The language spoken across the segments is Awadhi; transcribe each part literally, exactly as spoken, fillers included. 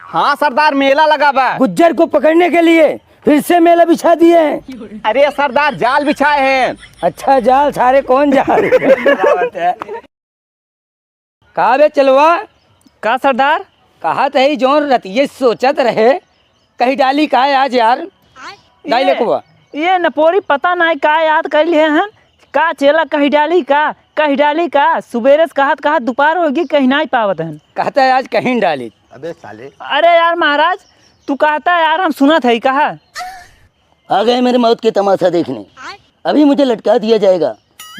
हाँ सरदार, मेला लगा बा। गुज्जर को पकड़ने के लिए फिर से मेला बिछा दिए हैं। अरे सरदार, जाल बिछाए हैं। अच्छा जाल, सारे कौन जाल? का बे चेलवा? का सरदार? कहा तही जौन रतिये सोचत रहे, कही डाली का आज यार? डाली ये, लखवा। ये नपोरी पता नाहीं का याद कर लिए हन, का चेला कही डाली का, कही डाली का, सुबेरे से कहत कहत दोपहर होगी, कही नाहीं पावत हन। कहता है आज कहीं डाली। अबे साले। अरे यार महाराज, तू कहता है यार, हम सुनत है कहा। आ गए मेरे मौत के तमाशा देखने। अभी मुझे लटका दिया जाएगा।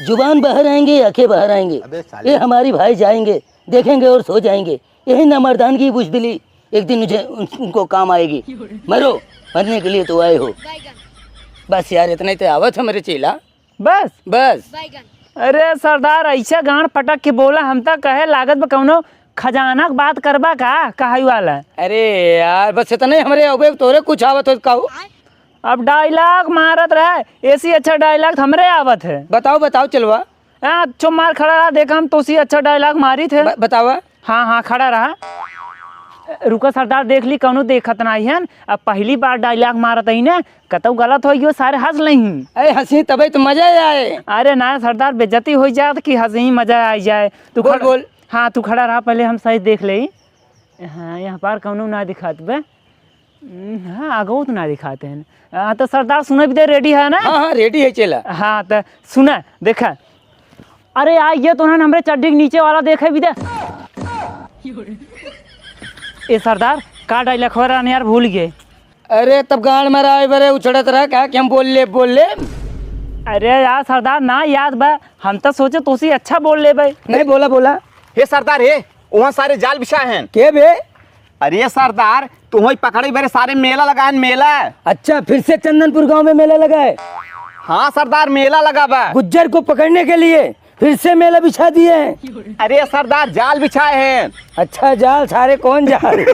जुबान बाहर आएंगे, आंखें बाहर आएंगे। अबे साले। ये हमारी भाई जाएंगे, देखेंगे और सो जाएंगे। यही नामर्दानगी, बुजदिली एक दिन मुझे उन-, उनको काम आएगी। मरो, मरने के लिए तो आए हो। बस यार, इतना ही तो आवत है मेरे चेला। बस? बस। अरे सरदार, ऐसे गांड पटक के बोला, हम तो कहे लागत बा कौनो खजाना के बात करबा का, कहाई वाला। अरे यार, बस इतने हमरे अबे तोरे कुछ आवत हो कहू। अब डायलॉग मारत रहे, ऐसी अच्छा डायलॉग हमरे आवत है। बताओ, बताओ चेलवा। हाँ, अच्छो मार खड़ा रहा, देखा हम तोसी अच्छा डायलॉग मारी थे। ब-, बतावा। हाँ, हाँ, खड़ा रहा। रुका सरदार, देख ली, कौनो देखत नाहीं हन। अब पहली बार डायलॉग मारत ही ना, कतौ गलत होइ गयो, सारे हंस लेही। अरे हंसी तबे तो मजा आए। अरे ना सरदार, बेइज्जती होइ जात कि हंसी मजा आ जाए। तू बोल, खड़ा, बोल। हाँ, तू खड़ा रहा, पहले हम सही देख ले। हाँ, यहाँ पार कौनो ना दिखात बे। हम्म, हाँ, आगो तो ना दिखाते हैं। हाँ, तो सरदार सुना भी दे, रेडी है ना? हाँ, हाँ, रेडी है चेला। हाँ, तो सुना, देखा। अरे यार, ये तो ना हमरे चड्डी के नीचे वाला देखे भी दे। ए सरदार, का डायलॉग हो रहा यार, भूल गए। अरे तब गांड मराए बरे उछड़त रहा, का कि हम बोल ले, बोल ले। अरे यार सरदार, ना याद बा, हम तो सोचे तोसी अच्छा बोल लेबे। नहीं, बोला, बोला। हे सरदार, हे, वहाँ सारे जाल बिछा हैं। के बे? अरे सरदार, तुहई पकड़े बरे सारे मेला लगा है, मेला। अच्छा, फिर से चंदनपुर गांव में मेला लगा है? हाँ सरदार, मेला लगा बा। गुज्जर को पकड़ने के लिए फिर से मेला बिछा दिए हैं। अरे सरदार, जाल बिछाए हैं। अच्छा जाल, सारे कौन जाल?